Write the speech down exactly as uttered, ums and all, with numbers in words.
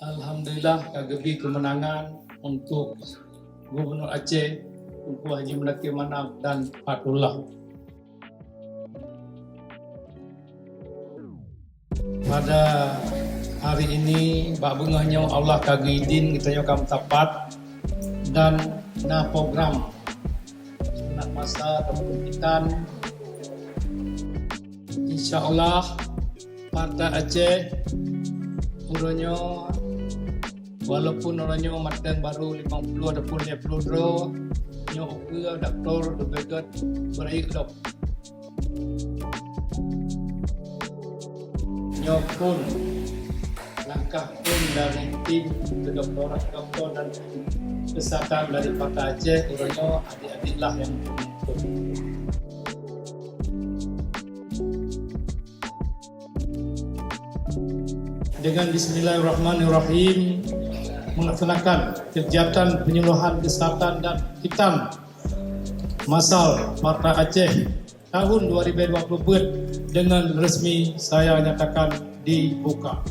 Alhamdulillah ka geubri keumeunangan untuk Gubernur Aceh, Teungku Haji Muzakir Manaf dan Fatullah. Pada hari ini, bak beungoh nyoe Allah ka geuidin geutanyoe ka meusapat dan na program sunat masal ataupun khitan. Insya Allah, Partai Aceh uroe nyoe, walaupun uroe nyoe mantong baru limong puluh ataupun lhèe puluh droe, nyoe ukeue daftar leubeh gèt beurayeuk lom. Nyoe phôn langkah phôn dari tim kedokteran, doktor dan kesehatan dari Partai Aceh, uroe nyoe adik-adik lah nyang phôn. Dengan bismillahirrahmanirrahim, melaksanakan kegiatan penyuluhan kesehatan dan khitan masal Partai Aceh tahun dua ribu dua puluh beuet dengan resmi saya nyatakan dibuka.